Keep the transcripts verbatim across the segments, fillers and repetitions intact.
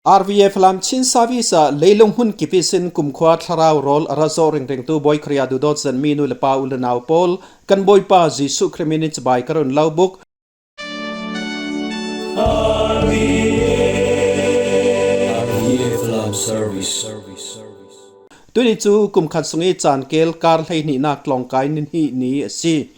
R V F Lam Chin Service ah leilung hmun kip ihsin kumkhua thlarau rawl a ra zawh ringringtu Bawi Khrih ah duhdawt zetmi nu le pa, u le nau pawl, kan Bawipa Jesuh Khrih min in chibai ka run lo buk. R V F Lam Service. Tuni cu kum khat sung i caan kel kar hleihnihnak tlawngkai ni hnih ni a si.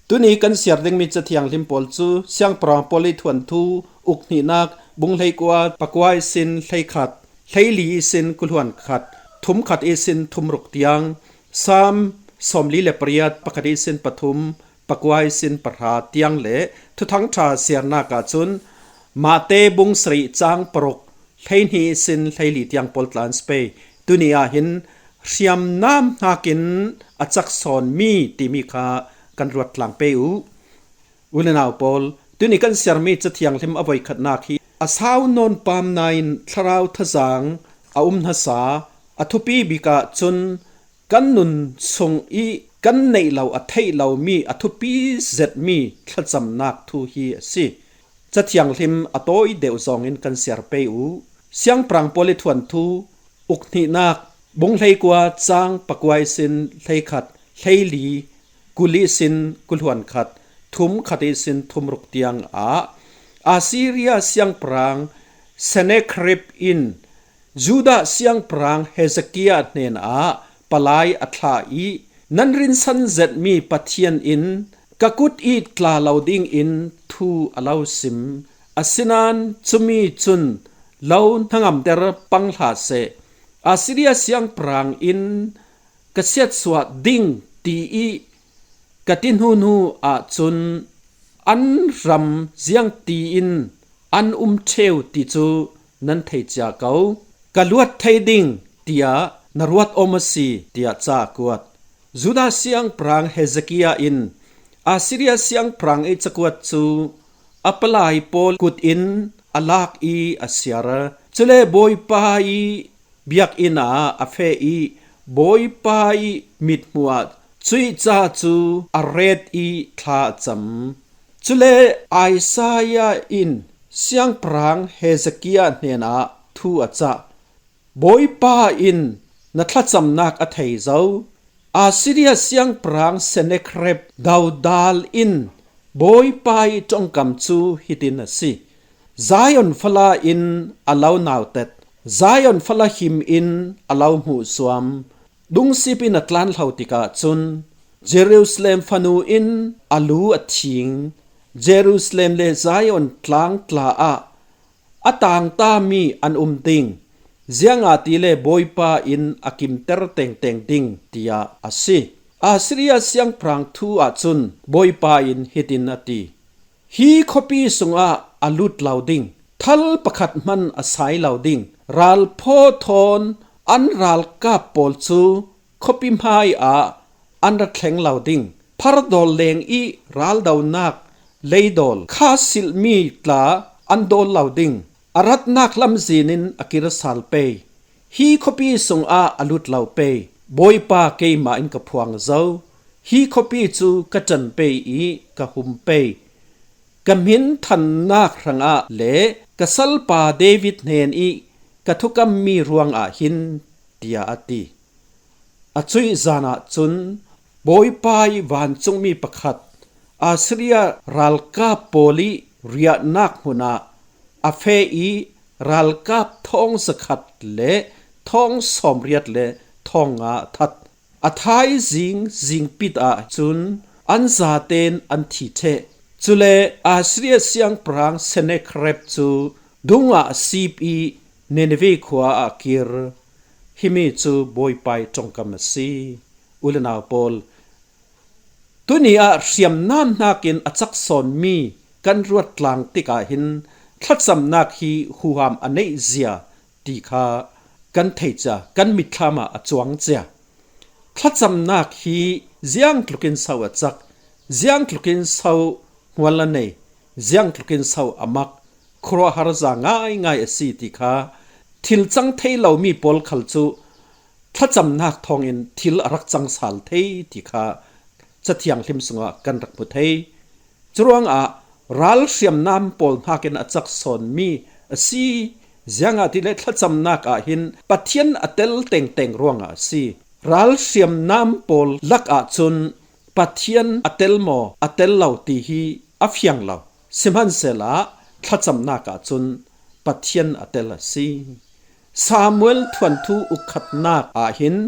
Tuni kan siar dingmi Cathianghlim pawl cu Siangpahrang Paul i thuanthu uk hnihnak bung hleikua pakua ihsin hleikhat, hleili ihsin kuluan khat, thum khat ihsin thum ruk tiang, Salm sawmli le pariat pakhat ihsin pathum, pakua ihsin pahra tiang le Thuthang ṭha siarnak ahcun Mate bung sarih cang paruk, hleihnih ihsin hleili tiang pawl tla an si pei. Tuni ah hin hriamnam hnakin a cak sawnmi timi kha kan ruat tlang pei u. U le nau pawl, tuni kan siarmi Cathianghlim a voikhatnak hi a sau nawn pam nain thlarau thazang a um hna sa, a thupi bik ah cun kan nun sung i kan neih lo a theih lomi a thupi zetmi thlacamnak thu hi a si. Cathianghlim a tawi deuh zawngin kan siar pei u. Siangpahrang Paul i thuanthu uk hnihnak bung hleikua cang pakua ihsin hleikhat, hleili, kul ihsin kuluan khat, thum khat ihsin thum ruk tiang ah Assyria siangpahrang Sennacherib in Judah siangpahrang Hezekiah hnenah palai a thlah i, nan rinsan zetmi Pathian in ka kut i tla lo dingin thu a lo sim. Asinain cumi cun lo hnangamter pang hlah seh. Assyria siangpahrang in ka siatsuah ding ti i ka ti hnu hnu ahcun an ram ziangtiin an um ṭheu ti cu nan thei cia ko. Ka luat thei ding tiah na ruat awm a si, tiah ca a kuat. Judah siangpahrang Hezekiah in Assyria siangpahrang i cakuat cu a palai pawl kut in a lak i a siar. Cule Bawipa i biakinn ah a feh i Bawipa i mithmuh ah cuih ca cu a ret i thla a cam. Cule Isaiah in siangpahrang Hezekiah hnenah thu a cah. Bawipa in na thlacamnak a thei zo. Assyria siangpahrang Sennacherib dodal in Bawipa i ṭongkam cu hitin a si: Zion fala in a lo nautet, Zion fala him in a lo hmuhsuam, dungsip in a tlanhlo tikah cun Jerusalem fanu in a lu a thing. Jerusalem le Zion tlang tla ah a tangtami an um ding, ziangahtile Bawipa in a kimter tengteng ding, tiah a si. Assyria siangpahrang thu ahcun Bawipa in hitin a ti: Hi khuapi sungah a lut lo ding, thal pakhat hman a sai lo ding, ralphaw thawn an ralkap pawl cu khuapi hmai ah an ra thleng lo ding. Phardawl leng i raldonak leidawl kha silhmi tla an dawl lo ding. A ratnak lamzin in a kir sal pei. Hi khuapi sungah a lut lo pei. Bawipa keimah in ka phuang zo. Hi khuapi cu ka ṭan pei i ka hum pei. Ka hminthannak hrangah le ka salpa David hnen i ka thukammi ruangah hin, tiah a ti. A cuih zan ahcun Bawipa i vancungmi pakhat Assyria ralkap pawl i riahnak hmun ah a feh i ralkap thawng zakhat le thawng sawmriat le thawng nga a that. A thaizing zingpit ahcun an zaten an thi ṭheh. Cule Assyria siangpahrang Sennacherib cu dungah a sip i Nineveh khua ah a kir. Himi cu Bawipa i ṭongkam a si. U le nau pawl, tuni ah hriamnam hnakin a cak sawnmi kan ruat tlang tikah hin thlacamnak hi huham a neih zia ti kha kan thei cia, kan mitthlam ah a cuang cia. Thlacamnak hi ziangtlukin so a cak, ziangtlukin so hmual a nei, ziangtlukin so a mak, khuaruahhar za ngaingai a si ti kha thil cang thei lomi pawl khal cu thlacamnak thawngin thil a rak cang sal thei ti kha Cathianghlim sungah kan rak hmu thei. Curuangah ral hriamnam pawl hnakin a cak sawnmi a si Ziangahtile thlacamnak ah hin Pathian a tel tengteng ruangah a si. Ralhriamnam pawl lakah cun Pathian a tel maw, a tel lo ti hi a fiang lo. Sihmanhsela thlacamnak ah cun Pathian a tel a si. Samuel thuanthu ukkhatnak ah hin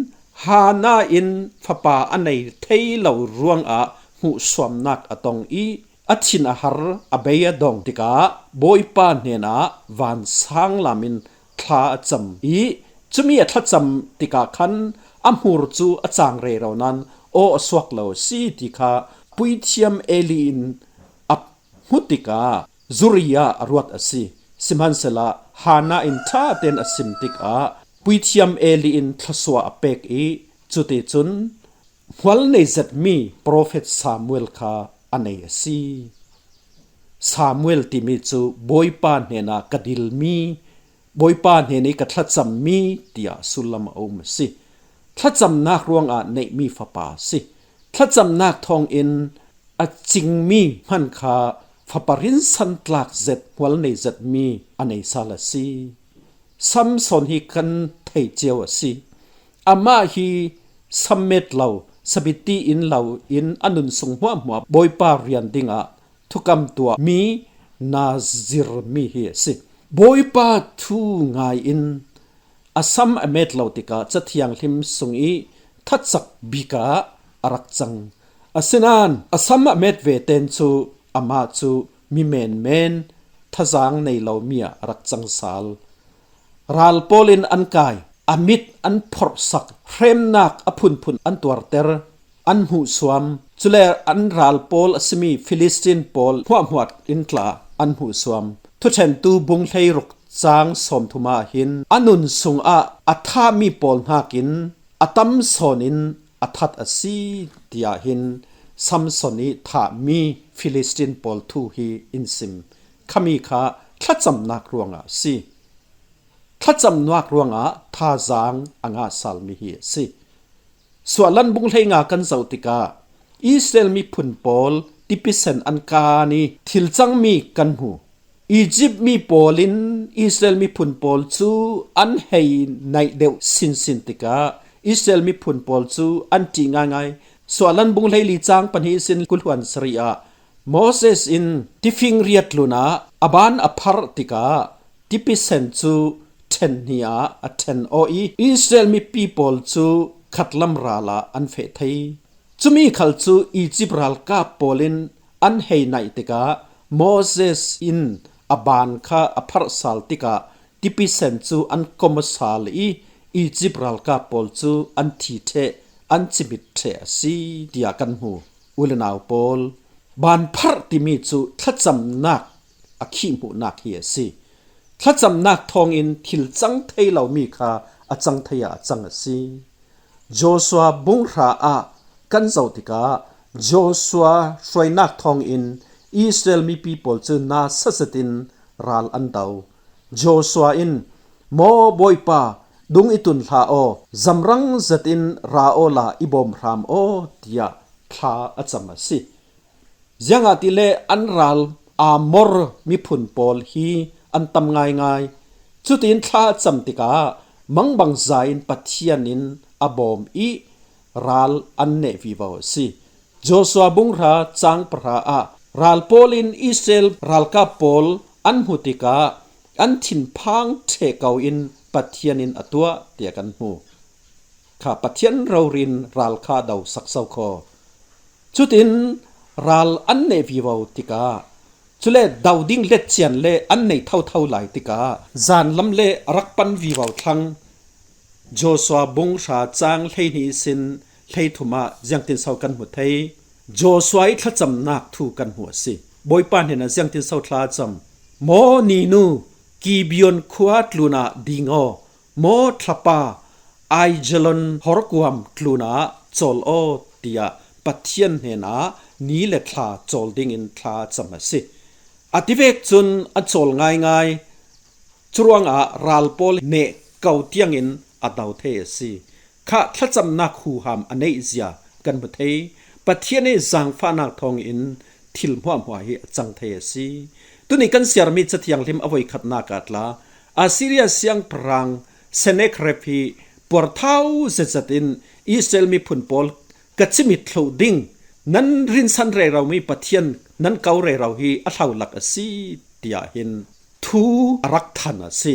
Hannah in fapa a nei thei lo ruangah hmuhsuamnak a tong i, a thin a har, a bei a dong tikah Bawipa hnenah vansang lam in thla a cam i, cumi a thlacam tikah khan a hmur cu a cang rero nain aw a suak lo a si ti kha puithiam Eli in a hmu tikah zuri ah a ruat a si. Sihmanhsela Hannah in ṭha tein a sim tikah puithiam Eli in thluasuah a pek i, cuticun hmual nei zetmi profet Samuel kha a nei a si. Samuel timi cu Bawipa hnenah ka dilmi, Bawipa hnen i ka thlacammi tiah sullam a um a si. Thlacamnak ruangah neihmi fapa a si. Thlacamnak thawngin a cingmi hman kha fapa rinsan tlak zet, hmual nei zetmi a nei sal a si. Samson hi kan thei cio a si. Amah hi sammet lo, sabitti in lo in a nun sung hmuahhmuah Bawipa rian dingah thukam tuahmi Nazir mi hi a si. Bawipa thu ngai in a sam a met lo tikah Cathiang Hlim sung i thatsak bik ah a rak cang. Asinain a sam a met ve ten cu amah cu mi menmen, thazaang nei lomi ah a rak cang sal. Ral pawl in an kai, a mit an phorhsak, hremnak a phunphun an tuarter, an hmuhsuam. Cule an ral pawl a simi Filistin pawl hmuahhmuah in tla an hmuhsuam. Thuṭhentu bung hleiruk cang sawmthum ah hin a nun sungah a thahmi pawl hnakin a tam sawn in a that a si, tiah hin Samson i thahmi Filistin pawl thu hi in sim. Khami kha thlacamnak ruangah a si. Thlacamnak ruangah thazaang a ngah salmi hi a si. Suahlan bung hleinga kan zoh tikah Israel miphun pawl tipisen an kan i thil cangmi kan hmu. Izipt mi pawl in Israel miphun pawl cu an hei naih deuh sinsin tikah Israel miphun pawl cu an ṭih ngaingai. Suahlan bung hleili cang pahnih sin kul hluan sarih ah Moses in tifing riat tlunah a ban a pharh tikah tipisen cu ṭhen hnih ah a ṭhen aw i Israel mipi pawl cu khatlam ral ah an feh thei. Cumi khal cu Izipt ralkap pawl in an hei naih tikah Moses in a ban kha a pharh sal tikah tipisen cu an kom a sal i Izipt ralkap pawl cu an thi ṭheh, an cimit ṭheh a si, tiah kan hmu. U le nau pawl, ban pharh timi cu thlacamnak a khihhmuhnak hi a si. Thlacamnak thawngin thil cang thei lomi kha a cang thei ah a cang a si. Joshua bung hra ah kan zoh tikah Joshua hruainak thawngin Israel mipi pawl cu nasa zetin ral an do. Joshua in, "Maw Bawipa, dung i tun hlah aw, zamrang zetin ra awla i bawm hram aw," tiah thla a cam a si. Ziangahtile an ral Amor miphun pawl hi an tam ngaingai. Cutin thla a cam tikah mangbangza in Pathian in a bawm i ral an neh vivo a si. Joshua bung hra cang pahra ah ral pawl in Israel ralkap pawl an hmu tikah an thinphang ṭheh ko in Pathian in a tuah, tiah kan hmu. Kha Pathian rori in ral kha a do sak so kho. Cutin ral an neh vivo tikah, cule do ding letcian le an nei thotho lai tikah, zanlam le a rak pan vivo thlang. Joshua bung hra cang hleihnih sin hleithum ah ziangtinso kan hmu thei? Joshua i thlacamnak thu kan hmu a si. Bawipa hnenah ziangtinso thla a cam? Maw ninu, Gibeon khua tlunah ding aw, maw thlapa, Aijalon horkuam tlunah cawl aw, tiah Pathian hnenah ni le thla cawl dingin thla a cam a si. A tivek cun a cawl ngaingai. Curuangah ral pawl neh ko tiangin a do thei a si. Kha thlacamnak huham a neih zia kan hmu thei. Pathian i zaangfahnak thawngin thil hmuahhmuah hi a cang thei a si. Tuni kan siarmi Cathiang Hlim a voikhatnak ah tla, Assyria siangpahrang Sennacherib hi puarthau zetzet in Israel miphun pawl ka cimit thluh ding, nan rinsan rero mi Pathian nan ko rero hi a hlaulak a si, tiah hin thu a rak than a si,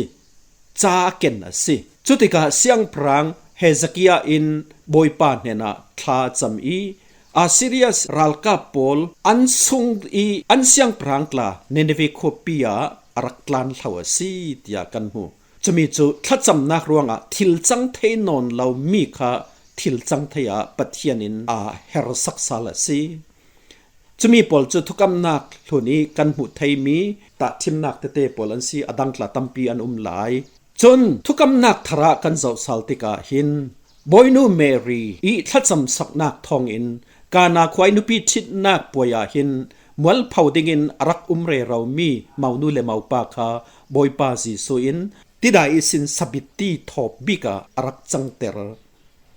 ca a ken a si. Cutikah siangpahrang Hezekiah in Bawipa hnenah thla a cam i Assyria ralkap pawl an sung i an siangpahrang tla Nineveh khuapi ah a rak tlan hlo a si, tiah kan hmu. Cumi cu thlacamnak ruangah thil cang thei nawn lo mi kha thil cang thei ah Pathian in aa herhsak sal a si. Cumi pawl cu thukamnak hlun i kan hmuh theimi tahṭhimnak tete pawl an si, a dang tla tampi an um lai. Cun thukamnak thar ah kan zoh sal tikah hin Bawinu Mary i thlacamsaknak thawngin Kana khua i nupi ṭhitnak puai ah hin mualpho dingin a rak um rero mi monu le mopa kha Bawipa Jesuh in tidai ihsin sabitti thawp bik ah a rak cangter.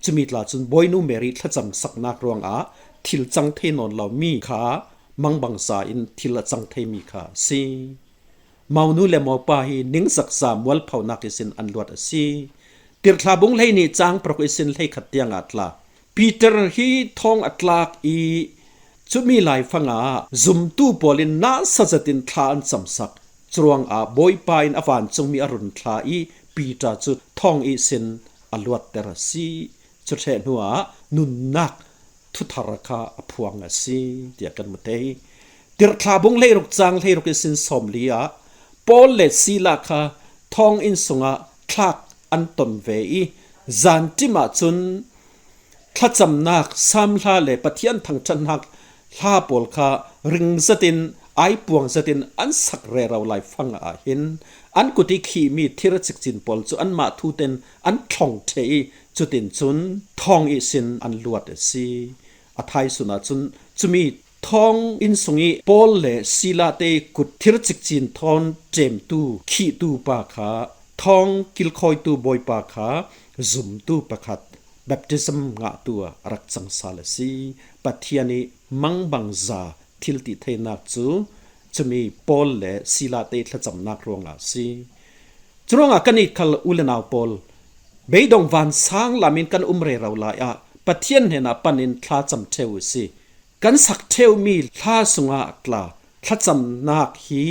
Cumi tla cun Bawinu Mary thlacamsaknak ruangah thil cang thei nawn lo mi kha mangbangza in thil a cang theimi kha a si. Monu le mopa hi ningzakza mualphonak ihsin an luat a si. Tirhthlah bung hleihnih cang paruk ihsin hleikhat tiangah tla. Peter hi thawng a tlak i cumi laifangah zumtu pawl in nasa zetin thla an camsak. Curuangah Bawipa in a vancungmi a run thla i Peter cu thawng ihsin a luatter a si. Cu ṭheh hnuah nunnak thuthar kha a phuang a si, tiah kan hmu thei. Tirhthlah bung hleiruk cang hleiruk ihsin sawmli ah Paul le Sila kha thawng inn sungah thlak an ton ve i zanṭim ah cun thlacamnak samhla le Pathian thangṭhatnak hla pawl kha ring zetin aipuang zetin an sak rero laifang ah hin an kut i khihmi thir cikcin pawl cu anmah thu tein an thlong ṭheh i cutin cun thawng ihsin an luat a si. A thaisun ah cun cumi thawng inn sung i Paul le Sila te kut thir cikcin thawn ṭemtu khihtu pa kha thawng kilkhawitu bawipa kha zumtu pakhat baptism ngahtu ah a rak cang sal a si. Pathian i mangbangza thil tih theinak cu cumi Paul le Sila te thlacamnak ruangah a si. Curuangah kan it khal u le nau pawl, beidong vansang lam in kan um rero lai ah Pathian hnenah pan in thla cam ṭheu u si. Kan sak ṭheumi hla sungah tla thlacamnak hi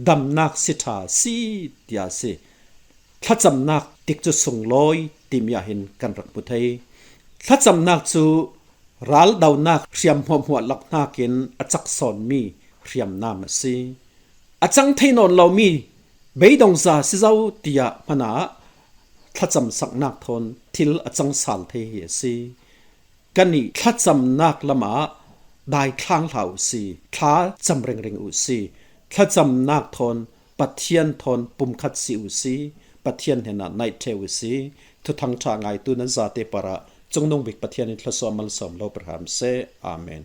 damnak si ṭha a si, tiah a si. Thlacamnak tikcu sunglawi timi ah hin kan rak hmu thei. Thlacamnak cu raldonak hriam hmuahhmuah lak hnakin a cak sawnmi hriamnam a si. A cang thei nawn lomi beidongza si zo tiah hmanah thlacamsaknak thawn thil a cang sal thei hi a si. Kan i thlacamnak lamah daithlang hlah u si, thla cam ringring u si, thlacamnak thawn Pathian thawn pumkhat si u si, Pathian hnenah naih ṭheu u si. Thuthang ṭha ngaitu nan zate parah Cungnung Bik Pathian in thlasuah malsawm lo pe hram seh. Amen.